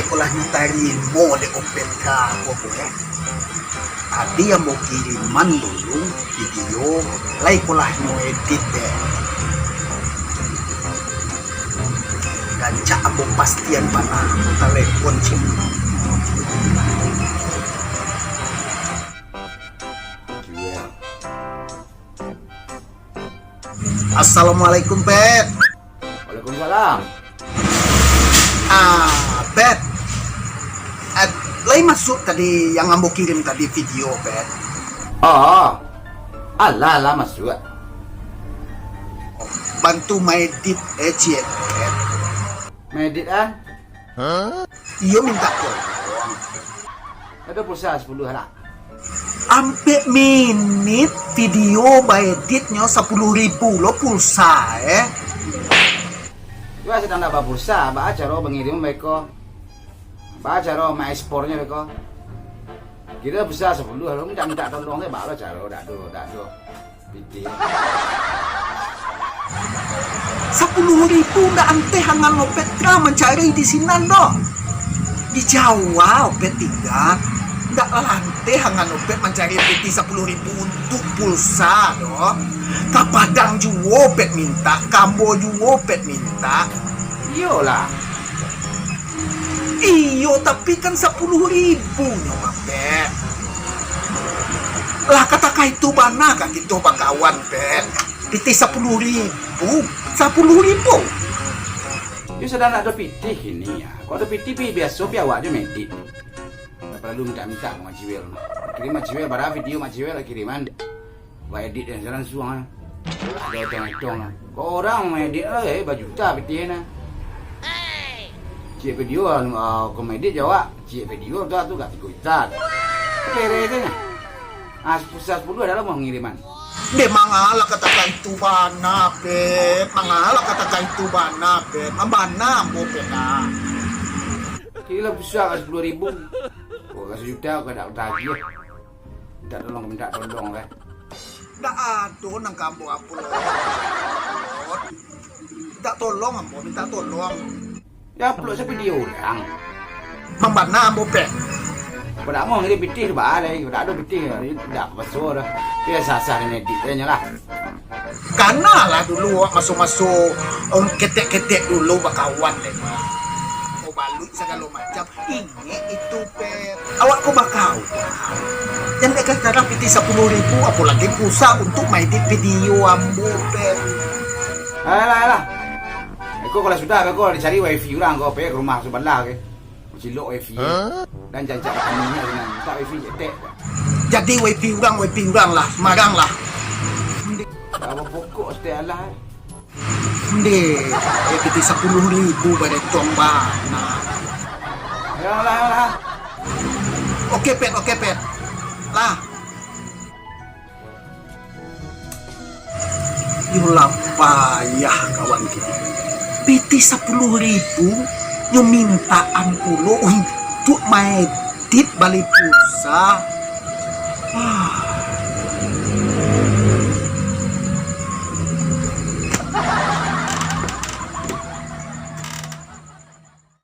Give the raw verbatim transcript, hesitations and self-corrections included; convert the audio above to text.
Ko lah nyo tarimo dek Opet ka ko ko, eh. Tadi ambo kiriman dulu video, lai ko lah nyo edit, eh. Rancak ambo pastian bana, ambo talepon cik. Assalamualaikum, Pet. Waalaikumsalam. Ah, Pet. Eh, lai masuak tadi yang ambo kirim tadi video, Pet? Oh, alah, alah masuak. Bantu maedit, eh, ciek, Pet. Maedit, ah? Iyo, mintak tolong. Ado pulsa sapuluah lah. Ampek minit video baeditnyo sapuluah ribu lo pulsa, eh. Yo, sadang ndak bapulsa, baa caro mangirim beko? Baa caro maekspornyo beko? Kiro pulsa sapuluah, lo mintak-mintak tolong tu, baa lo caro, dak ado, dak ado. Pitih. Sapuluah ribu ndak anteh angan Opet ka mancari di sinan doh. Di Jawa Opet tingga, ndak lah anteh angan Opet mancari pitih sapuluah ribu untuak pulsa doh. Ka Padang juo Opet mintak, ka ambo juo Opet mintak. Iyolah. Iyo, tapi kan sapuluah ribu nyo mah, Pet. Lah, katakah itu bana ka kito bakawan, Pet? Pitih sapuluah ribu, sapuluah ribu. Yo, sadang ndak ado pitih kini, yo. Kok ado pitih, pi biaso, pi awak jo maedit. Ndak paralu mintak-mintak ka Mak Jiwel. Kirim Mak Jiwel, bara video Mak Jiwel lah kiriman. Baedit den, jalan suang ah. Ado etong-etong lah. Kok urang maedit lah, eh, bajuta pitih nah. Ciek video, ah, kok maedit jo awak, ciek video tu, tu gak tigo juta. Kere tu nah. Ah, sapuluah, sapuluah dah lah mau ngiriman. Deh, mangalah katakan itu bana, Pet. Mangalah katakan itu bana, Pet. Mambana ambo, Pet, ah. Kira lah pusat ka sapuluah ribu. Kok ka sajuta, kok dak tagih. Minta tolong, minta tolong, eh. Ndak ado nan ka ambo upload. Minta tolong ambo, minta tolong. Yo, upload se video urang. Mambana ambo, Pet. Kok dak mau ngirim pitih tu, baa lai. Kok dak ado pitih, ndak baso dah. Biaso-biaso ni edit nyo lah. Kana lah dulu awak maso-maso, om, ketek-ketek dulu bakawan deh. Kau baluik sagalo macam. Ingek itu, Pet. Awak ko bakawan. Jan dek kadang pitih sapuluah ribu, apolagi pulsa untuak maedit video ambo, Pet. Alah, alah. Iko kalau sudah, iko dicari wifi urang ko, Pet, ka rumah sabalah ke. Cilok wifi. Hah? Dan jancak kami ni, minta wifi cetek. Jadi wifi urang, wifi urang lah, sembarang lah. Dak bapokok setek alah, eh. Ndeh, eh, pitih sapuluah ribu badetong bana. Ayolah, ayolah. Oke, Pet, oke, Pet. Lah. Yolah payah kawan kini. Pitih sapuluah ribu, nyo mintaan pulo untuak maedit bali pulsa. Wah,